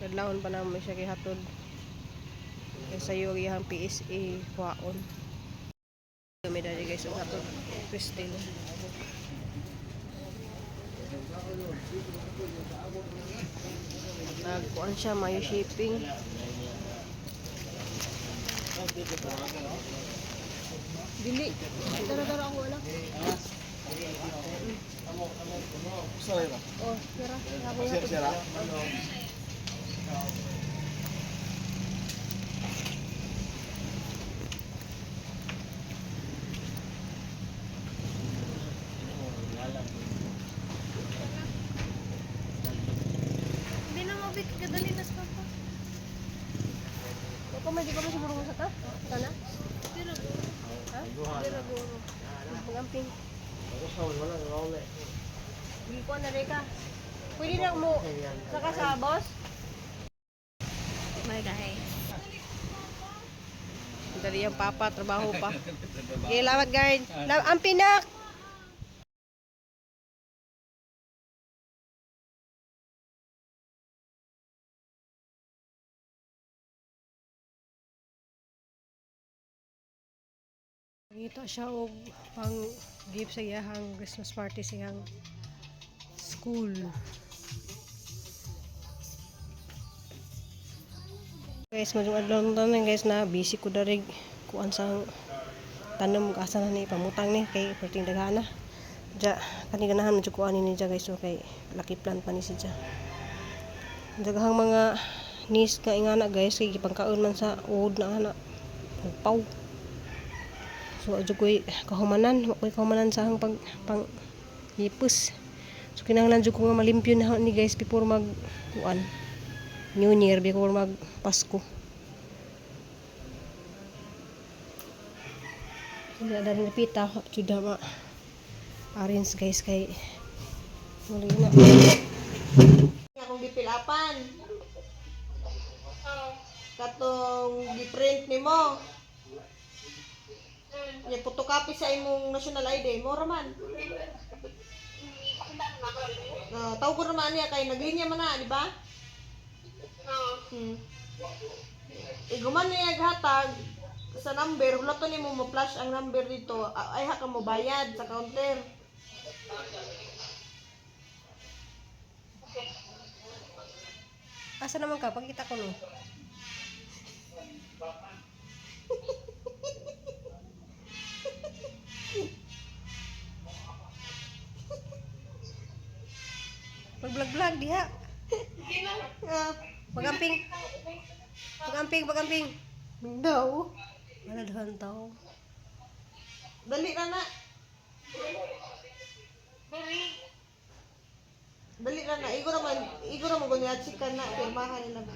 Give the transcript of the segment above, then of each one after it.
Kadlawon pa namo siya gihatod. Kay sayo ang iyang PSA kuhaon. Kami dali, guys, og hatod Christine. Nagkuan siya, mayo shipping. Dili. Tara, tara ako anak. Sorry ba? Oh, tara. Ako Sir, hatod. sir, ah? Hindi na mabit kadali nas papa. Ako may di ka ba siguro mo sa ta? Kana? Ha? Magamping. Hindi ko na ka. Pwede na mo saka sa boss. Bye, guys. Dali ang papa, trabaho pa. Okay, lamat guard. Ang pinak. Ngita siya og pang gift sa iyahang Christmas party sa iyang school. Guys, madung adlaw tanan, guys, na busy ko darig kuan sa tanom asa na ni pamutang ni kay perting daghana. Ja kani ganahan jud ko ani ni ja, guys, so kay lucky plant pa ni si ja. Daghang mga nis nga ingana, guys, kay gipangkaon man sa uhod na ana paw. So adyo ko'y kahumanan, wa ko'y kahumanan sa ahang pag pang hipos. So kinahanglan jud ko nga malimpyo na ni, guys, before mag kuan New Year, before mag Pasko. Hindi na rin napita, jud ma arrange, guys, kay muli na. Akong gipilapan. Katong giprint nimo. Nya photocopy sa imong national ID mo ra man. No, tawag ko naman niya kay naglinya man na, di ba? Iguman niya hatag sa number, hulaton nimo mo flash ang number dito. Ay ha ka mo bayad sa counter. Asa naman ka? Pagkita ko no. Pag-vlog-vlog diha. Ah, Pagamping. Pagamping, pagamping. daw. Wala dahan tao. Dali na na. Dali na na. Igo raman gunya chika na pirmahan nila ba.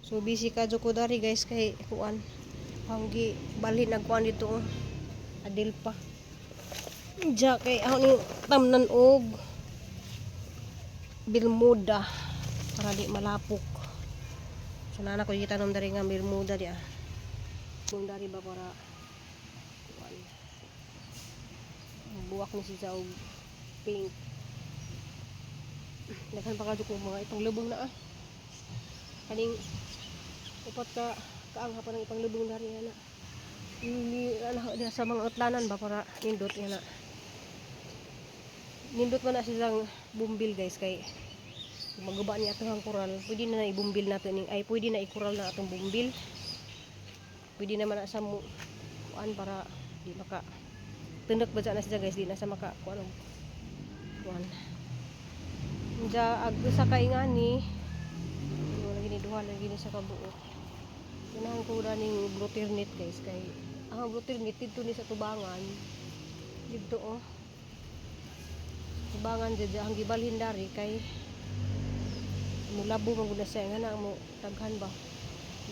So busy ka jud ko dari, guys, kay kuan. Hanggi balhin nagkuan dito oh. Adil pa. Ja kay ako ni tamnan og bilmuda para di malapok. So nana ko gitanom dari nga bilmuda di ah. Kung dari ba para kuan. Buwak ni siya og pink. Daghan pa ka jud ko mga ipanglubong na ah. Kaning upat ka kaang hapon ng ipanglubong dari ana. Ili ana diha sa mga utlanan ba para nindot nga na. Nindot man na silang bumbil, guys, kay maguba niya atong ang koral. Pwede na na ibumbil nato ning ay pwede na ikural na atong bumbil. Pwede naman na sa mo kuan para di maka tindok ba na siya, guys, di na sa maka kuan og kuan. Diya ag usa ka ingani wala gini duha lagi ni sa kabuok. Ganahan ko ning blue ternate, guys, kay ang blue ternate dito ni sa tubangan dito oh. Tubangan dyan ang gibalhin dari kay mulabo man gud na siya nga na mo taghan ba.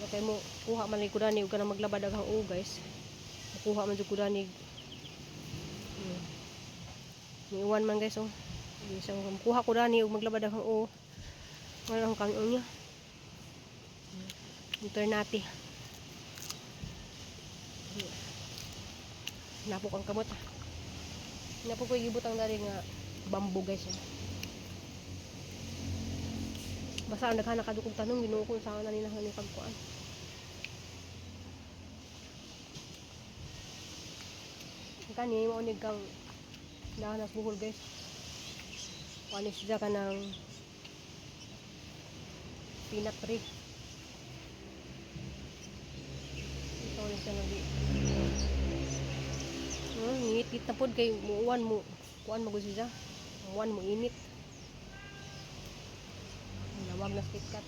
Nga kay mo kuha man ko dani ug kanang maglaba daghang o, guys. Kuha man jud ko dani. Niiwan man, guys, oh. Di siya kuha ko dani ug maglaba daghang o. Wala akong kanon niya. Ternate. Napok ang kamot. Ah. Napok ko gibutang dari nga Bamboo, guys, oh. Basta ang daghan na kadukog tanong, Ginoo ko sa na nila ni pagkuan. Ang kani mao ni kang daan sa buhol, guys. Kuan siya ka ng peanut tree. Ito ni siya lagi. Ngit na pod kay muuwan mo. Kuan mo gud siya. Muuwan mo, init. Lawag na stick cut.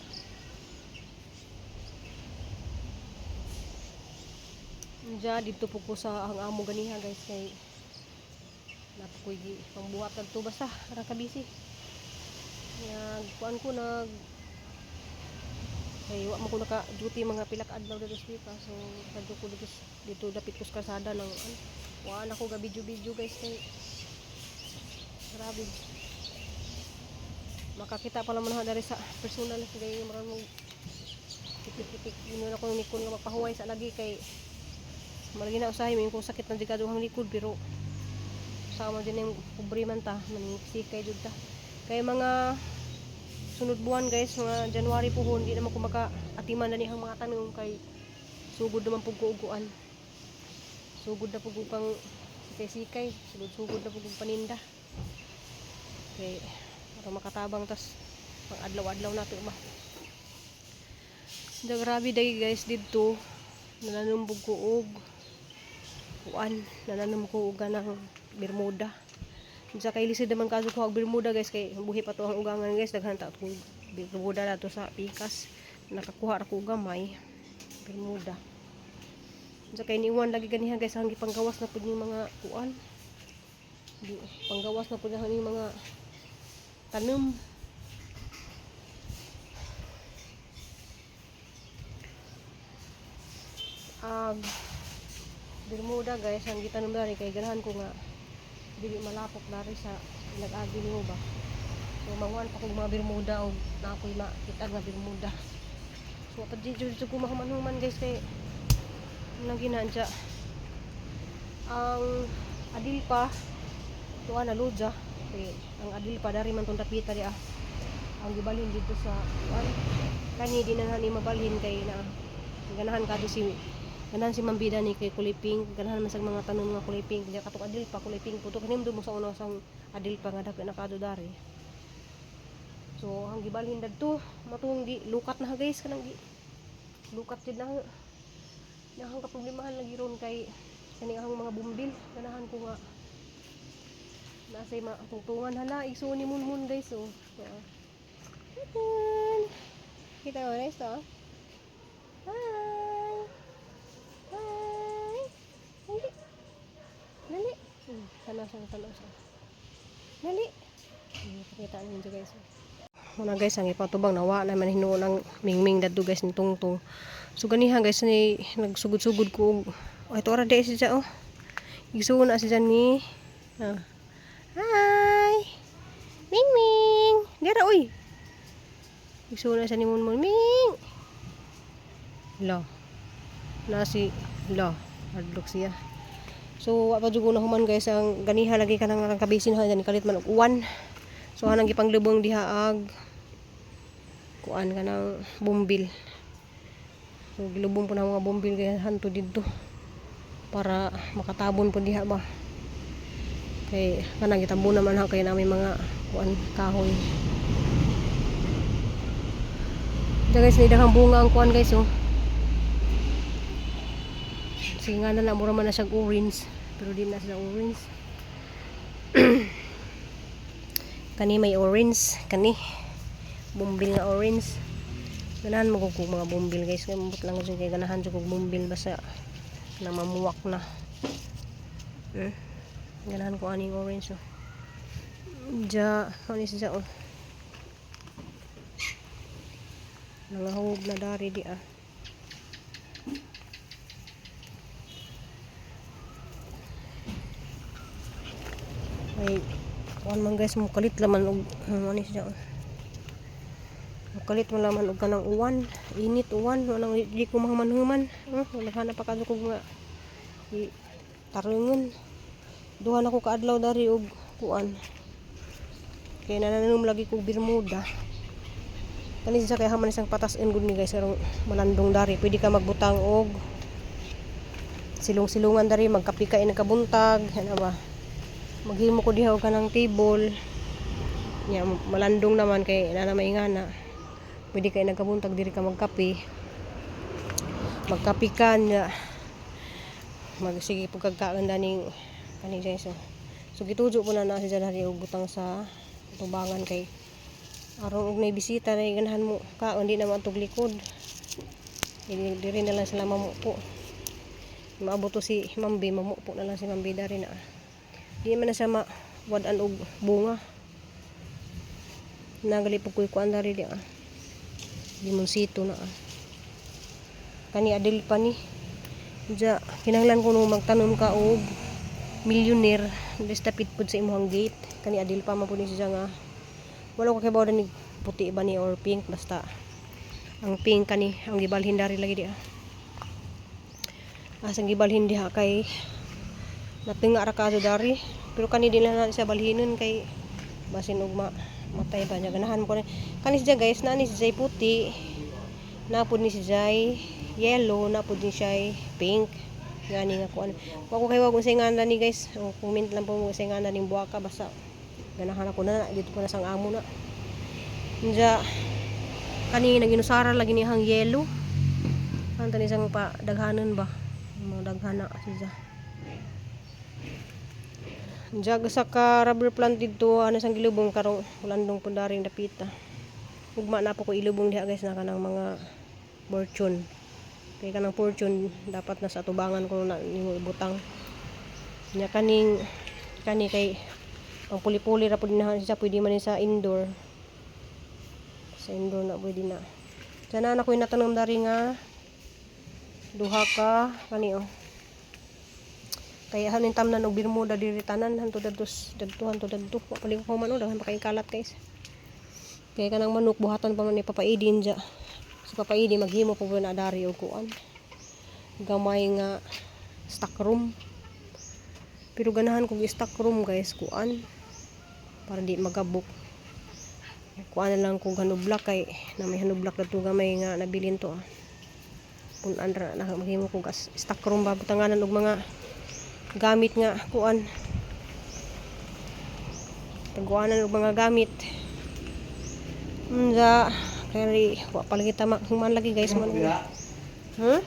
Diya, dito po ko sa ang amo ganiha, guys, kay napakoy gi pangbuhat kadto, basta ra ka busy. Nag kuan ko nag kay wa mo ko naka duty mga pila ka adlaw dito sa Pika. So kadto ko dito dito dapit ko sa kalsada nang ano, wa na ko ga video video, guys, kay grabe makakita pa naman dari sa personal kay murag mo tipik-tipik yun ako nikon nga magpahuway sa lagi kay malagi na usahay may kung sakit na di ang likod, pero sama din yung pobre man ta, manisikay jud ta kay mga sunod buwan, guys, mga January po, hindi naman ko maka atiman na niyang mga tanong kay sugod naman pug kuuguan, sugod na pug pang sikay-sikay, sugod-sugod na pug paninda kay para makatabang, tas pang adlaw-adlaw nato ba. Da grabe dagi, guys, didto nananumbog ko og kuan, nananom ko og ganang Bermuda. Sa kay lisod naman kaso ko og Bermuda, guys, kay buhi pa to ang ugangan, guys. Daghan ta ko Bermuda dato sa pikas, nakakuha ra ko gamay Bermuda. Sa kay niwan lagi ganiha, guys, ang gipanggawas na pud yung mga kuan. Di, panggawas na pud na yung mga tanom. Ag Bermuda, guys, ang gitanom dari kay ganahan ko nga dili malapok dari sa nag-agi nimo ba. So manguan pa kog mga Bermuda og na ako'y makita nga Bermuda. So pa di jud ko mahuman-human, guys, kay nang ginanja ang adil pa tuwa na ludja kay ang adil pa dari man tong dapita di ah. Ang gibalhin dito sa kuan kani di na ni mabalhin kay na ganahan kadto si ganahan si Mambida ni kay kulay pink, ganahan man sa mga tanom nga kulay pink. Diya katong adil pa kulay pink puto kanim mo sa una sang adil pa nga dako na kado dari. So ang gibalhin dadto matong gi lukat na, guys, kanang gi lukat jud na. Nahang kaproblemahan lagi ron kay kani ang mga bumbil, ganahan ko nga nasa matungtungan. Hala, igsuon ni Munmun, guys, oh. So, ah. Munmun. Kita mo, guys, oh. Hi. Hi. Dali. Dali. Tanaw siya, tanaw siya. Dali. Pakita ninyo, guys, oh. Muna, guys, ang ipatubang nawa na man hinuon ang mingming dadto, guys, ni tungtong. So ganiha, guys, ni nagsugod-sugod ko og oh, ito ra di siya, oh. Igsuon na siya ni. Ah. Hi. Ming Ming. Dira oy. Igsuon na siya ni Munmun. Ming. La. Na si la. Hadlok siya. So wa pa jud ko na human, guys, ang ganiha lagi kanang ang kabisin ha ni kalit man og uwan. So hanang gipanglubong diha ag kuan kanang bumbil. So gilubong po na mga bumbil kay hanto didto para makatabon po diha ba. Kay kanang gitambo naman ha kay namin mga kuan kahoy. Diya, guys, ni daghang bunga ang kuan, guys, oh. Sige nga na lang, mura man na siyang orange. Pero di na sila orange. Kani may orange, kani bumbil nga orange. Ganahan mo ko mga bumbil, guys. Gamot lang jud kay ganahan jud kog bumbil basta na mamuwak na. Ganahan ko aning orange, oh. Ja, ano siya, oh. Nangahog na dari di ah. Ay, kuan man, guys, mukalit laman og ano siya, oh. Mukalit man laman og kanang uwan, init uwan, walang di ko mahuman-human. Oh, wala na pa kadto kog mga i tarungon. Duha na ko kaadlaw dari og kuan. Kay nanananom lagi kog Bermuda. Kani siya kay haman isang patas-on gud ni, guys, karong malandong dari. Pwede ka magbutang og silong-silungan dari, magkape ka kabuntag, ano ba. Maghimo ko diha og kanang table. Nya malandong naman kay nana may ngana. Pwede kay nagkabuntag diri ka magkape. Magkape ka nya. Magsige pud kag kaon daning kani, guys. So gitujo po na na siya dari og butang sa tubangan kay aron og nay bisita na ganahan mo kaon, di na maantog likod. Diri na lang sila mamupo. Maabot to si Mambi, mamupo na lang si Mambi dari na. Di man na siya mawad-an og bunga. Nagali po ko'y kuan dari di ah. Limonsito na ah. Kani adil pa ni. Diya, kinahanglan ko nung magtanom ka og millionaire, dapit pud sa imong gate. Kani adil pa man pud ni siya nga wala ko kibaw ni puti ba ni or pink, basta ang pink kani ang gibalhin dari lagi di ah. Asang gibalhin diha kay natinga ra kaso dari, pero kani di na siya balhinon kay basin og matay ba niya. Ganahan ko ni kani siya, guys, na ni siya puti, na pud ni siya yellow, na pud ni siya pink ngani nga kuan. Wa ko kay wa kung sa ngana ni, guys. O, comment lang po mo sa ngana ning buwaka, basta ganahan ako na dito po na sang amo na. Nja kani naginusara lagi ni hang yellow. Ang tani sang pa daghanon ba, mo daghana siya. Nja sa ka rubber plant didto ano sang gilubong karong ulandong pundaring dapita. Ugma na po ko ilubong diha, guys, na kanang mga fortune. Kay kanang fortune dapat nasa atubangan ko na nimo ibutang. Nya kaning kani kay pang puli-puli ra pud na siya, pwede man ni sa indoor. Sa indoor na pwede na. Sana na ko natanom dari nga duha ka kani oh. Kaya hanin tamnan og Bermuda diri tanan hanto dadto dadto hanto dadto. Wa pa ko man oh, daghan pa kay kalat, guys. Kaya kanang manok buhatan pa man ni Papa Edin dya. Si Papa Edin maghimo po na dari og kuan. Gamay nga stock room. Pero ganahan kog stock room, guys, kuan. Para di magabok. Kuan na lang kog hanublak kay na may hanublak dadto gamay nga nabilin to ah. Punan ra na maghimo kog stock room ba, butanganan og mga gamit nga kuan. Taguanan og mga gamit. Unsa kaya wa pa lagi tama human lagi, guys, man. Huh?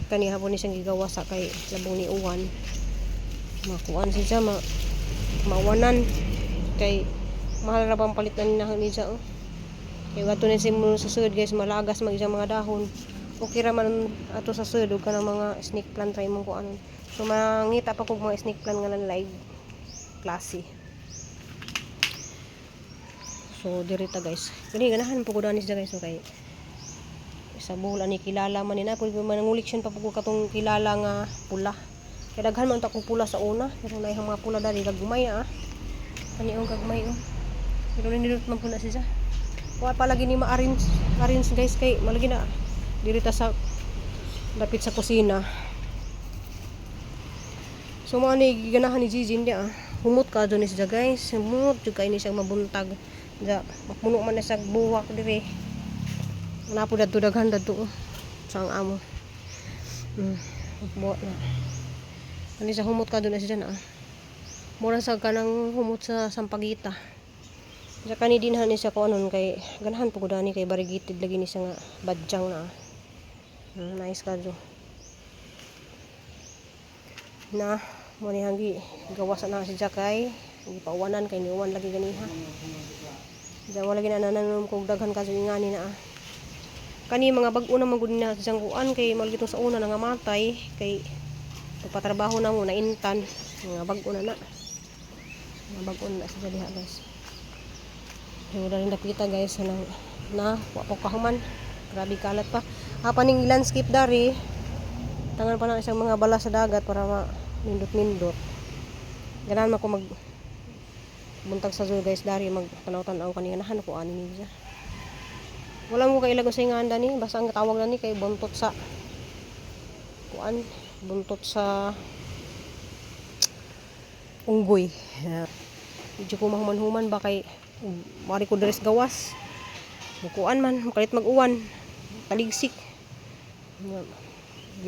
Kani hapon ni siyang gigawa sa kay labong ni uwan. Makuan siya ma mawanan kay mahal ra bang palitan ni ni siya oh. Kay ato ni mo sa sud, guys, malagas mag isang mga dahon. Okay ra man ato sa sud ug kanang mga snake plant ra imong kuanon. So mangita pa kog mga snake plant nga lain klase. So diri ta, guys. Kani ganahan po ko dani siya, guys, so kay sa buhol ani kilala man ni na pud mananguliksyon pa po ko katong kilala nga pula. Kay daghan man ta kong pula sa una, pero naay mga pula dali gagmay ah. Kani ang gagmay oh. Pero nindot man po na siya. Wa pa lagi ni ma-arrange arrange, guys, kay malagi na diri ta sa dapit sa kusina. So mo ani giganahan ni Gigi hindi ah. Humot ka ni siya, guys. Humot jud kay ni siya mabuntag. Ja, mapuno man na sa buwak diri. Napo dadto daghan dadto oh. Sa ang amo. Buwak na. Ani sa humot ka na siya na ah. Mura sa kanang humot sa sampagita. Sa kani din ni siya ko anon kay ganahan po ko dani kay variegated lagi ni siya nga badyang na ah. Nice ka do. Na mo ni hanggi gawas na si Jakay gipauwanan kay niuwan lagi ganiha. Diyan wala lagi na nananom kog daghan ka ngani na ah. Kani mga bag-o na man gud na siyang kuan kay malgitong sa una nangamatay kay pagpatrabaho na mo na intan mga bag-o na na. Mga bag-o na siya diha, guys. Yung wala rin nakita, guys, na, na wa pa kahuman. Grabe kalat pa. Apa ning landscape dari. Tangan pa na isang mga bala sa dagat para ma nindot-nindot. Ganahan man ko mag buntag sa zoo, guys, dari mag tanaw-tanaw kani ganahan ko ani niya. Wala mo kailag sa nga ni, basta ang tawag na ni kay buntot sa kuan, buntot sa unggoy. Medyo ko mahuman-human ba kay mari ko dress gawas. Mukuan man, mukalit mag-uwan. Taligsik. Nga,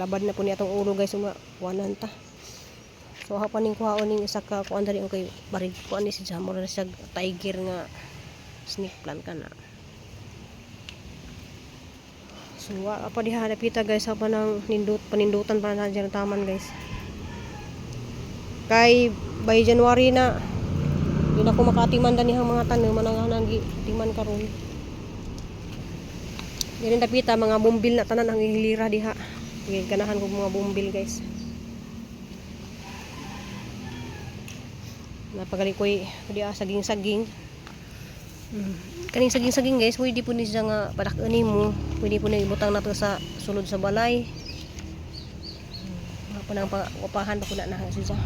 labad na po niya atong ulo, guys, uma kuanan ta. So ako pa ning kuhaon ning isa ka kuan diri, okay, barig kuan ni si Jamor na siya, tiger nga snake plant kana. So wa pa diha napita, guys, pa nang nindot panindutan pa na dyan ang taman, guys. Kay by January na di na ko makatiman dani ang mga tanom manang nang timan karon. Diri napita mga bumbil na tanan ang hilira diha. Sige, ganahan ko mga bumbil, guys. Napagali ko'y diha saging-saging. Kaning saging-saging, guys, pwede po ni siya nga padak-unin mo. Pwede po na ibutang nato sa sulod sa balay. Mga po nang upahan pa po na na siya.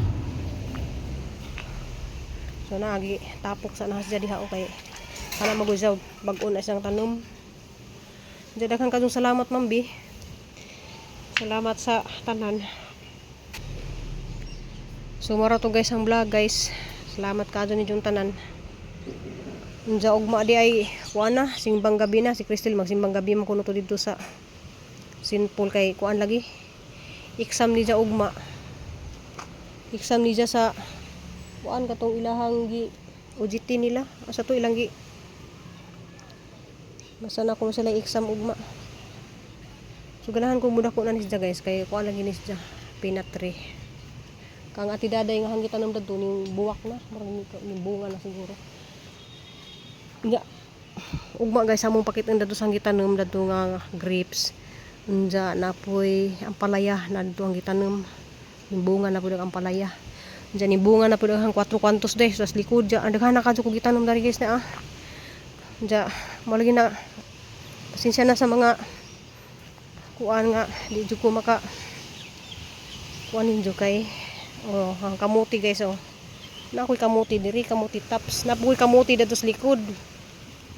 So naagi tapok sa na siya diha, okay. Kana magud siya bag-o na siyang tanom. Diya daghan kadtong salamat, Ma'am B. Salamat sa tanan. So mao ra to, guys, ang vlog, guys. Salamat kaadto ni tanan. Unja ugma di ay kuan na, simbang gabi na si Crystal, magsimbang gabi man kuno to didto sa St. Paul kay kuan lagi. Exam ni ja ugma. Exam ni ja sa kuan katong ilahang gi OJT nila. Asa to ilang gi. Basta na kuno sila exam ugma. So ganahan ko muna ko na ni siya, guys, kay kuan lagi ni siya peanut tree. Kang ati daday nga hanggitan ng dadto ning buwak na, murag ni bunga na siguro. Nga ugma, guys, among pakit ang dadto sa gitanom dadto nga grapes. Unja napoy ampalaya na dadto ang gitanom. Ning bunga na pud ang ampalaya. Unja ni bunga na pud ang 4 kantos day sa likod ja. Ang daghan na kadto ko gitanom dari, guys, na ah. Unja mo lagi na pasensya na sa mga kuan nga di jud ko maka kuan ninyo kay oh ang kamuti, guys, oh. Na ako'y kamuti diri, kamuti tops. Na ako'y kamuti dito sa likod.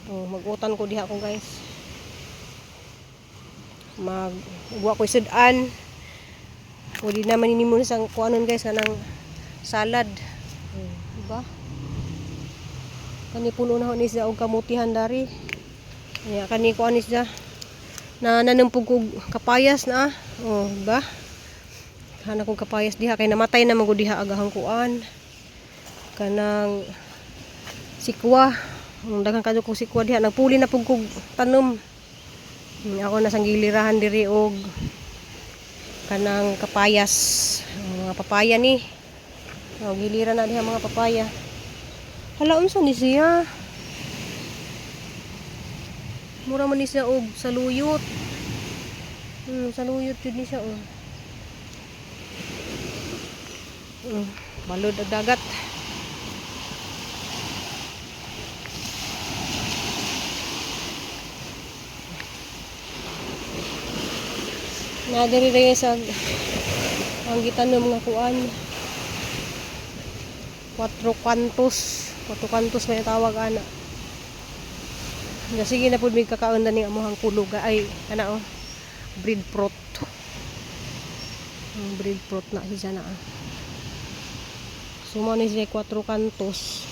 Oh, magutan ko diha ko, guys. Mag uwa ko sudan. Pwede naman ini mo sa kuanon, guys, kanang salad. Oh, diba? Kani puno na ho ni siya og kamutihan dari. Nya kani kuan ni siya na nanumpog og kapayas na ah. Oh, diba? Hanap kong kapayas diha kay namatay na magud diha agahang kuan. Kanang sikwa. Ang daghan kadto kong sikwa diha, nagpuli na pug kog tanom. Ako na sang gilirahan diri og kanang kapayas. Ang mga papaya ni. Oh, gilira na diha mga papaya. Hala, unsa ni siya? Mura man ni siya og saluyot. Saluyot jud ni siya oh. Balod ang dagat. Na diri rin sa ang gitanom nga kuan. Cuatro cantos. Cuatro cantos may tawag ana. Ya, sige na pud mig kakaon na ni amuhang kuluga ay kana oh. Breadfruit. Ang breadfruit na siya na. Ah. So mo ni siya cuatro cantos.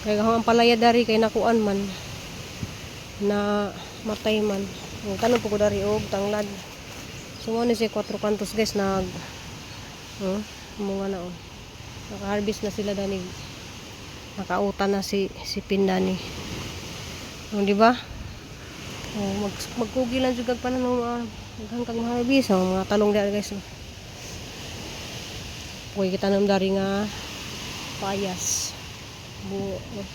Kay ang palaya dari kay nakuan man na matay man. Ang tanom po ko dari og tanglad. So mo ni siya cuatro cantos, guys, nag oh, munga na oh. Naka-harvest na sila dani. Nakautan na si si Pindani. Oh, di ba? Oh, magkugi lang jud kag panan uh, kag ma-harvest oh, mga talong diha, guys. Oh. Puy kita tanom dari nga payas. Bu oh.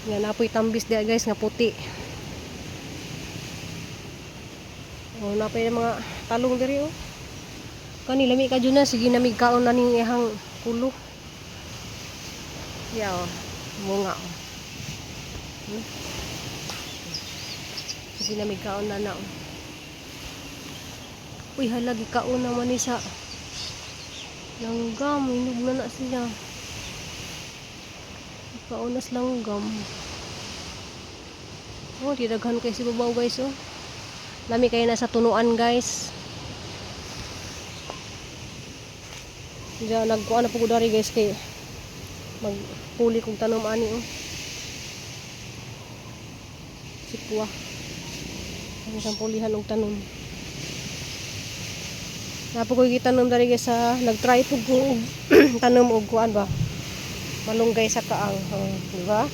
Nga napoy tambis diha, guys, nga puti. Oh, napoy mga talong diri oh. Kani lami ka na sige na kaon na ning ihang kulo. Ya oh, bunga oh. Sige na kaon na na oh. Uy, hala, gikaon naman ni sa langgam, inog na na siya. Gikaon na sa langgam. Oh, di daghan kay si babaw, guys, oh. Lami kayo na sa tunuan, guys. Diya nagkuan na po ko dari guys kay magpuli kong tanom ani oh. Sikwa. Ang isang pulihan og tanom. Napo ko gitanom dari guys sa nagtry po ko og tanom og kuan ba. Malunggay sa kaang, oh, di ba?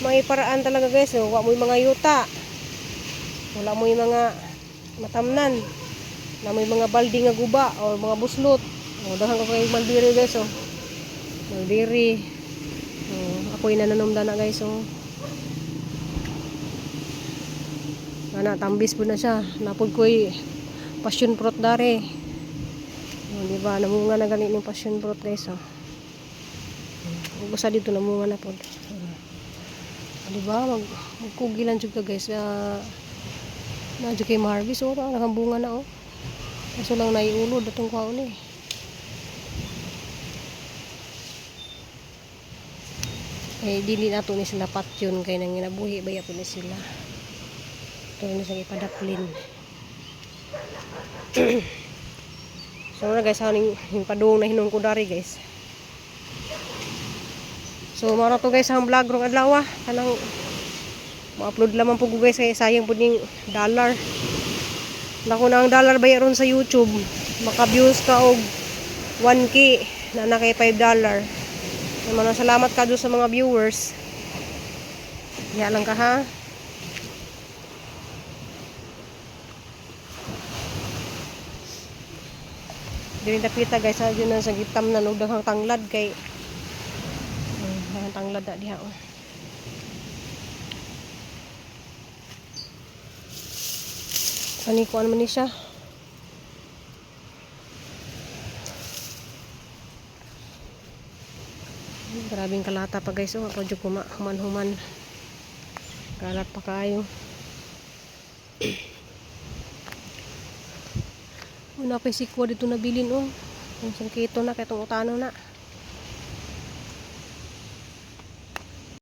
May paraan talaga guys, oh. Wa mo'y mga yuta. Wala mo'y mga matamnan. Na may mga balde nga guba o mga buslot. O, daghan ko kay mulberry guys oh. Mulberry. Oh, ako'y nananumda na guys oh. Ana, tambis po na siya. Napod ko'y passion fruit dare. O, di ba? Namunga na ganit yung passion fruit guys oh. Ug usa dito namunga na pod. O, di ba? Magkugilan jud ka guys. Na jud kay Marvis oh, ang bunga na oh. Kaso lang naiulod atong kwaon eh. Eh dili na to ni sila patyon kay nanginabuhi ba po ni sila. Ito ni sa ipadaplin. So na guys, aning yung padung na hinung ko dari guys. So mao na to guys ang vlog rong adlaw ah. Kanang ma-upload lamang po ko guys kay sayang po ning dollar. Nako na ang dollar bayaron sa YouTube. Maka-views ka og 1K na na kay $5. Naman salamat ka doon sa mga viewers. Diya lang ka ha. Dili dapita guys, sa yun ang sa gitam na og daghang tanglad kay daghang tanglad na diha oh. Kani kuan man ni siya. Grabing kalata pa guys, oh, ako jud kuma human-human. Kalat pa kayo. Una pa sikwa dito nabilin oh. Ang sangkito na kay tong utano na.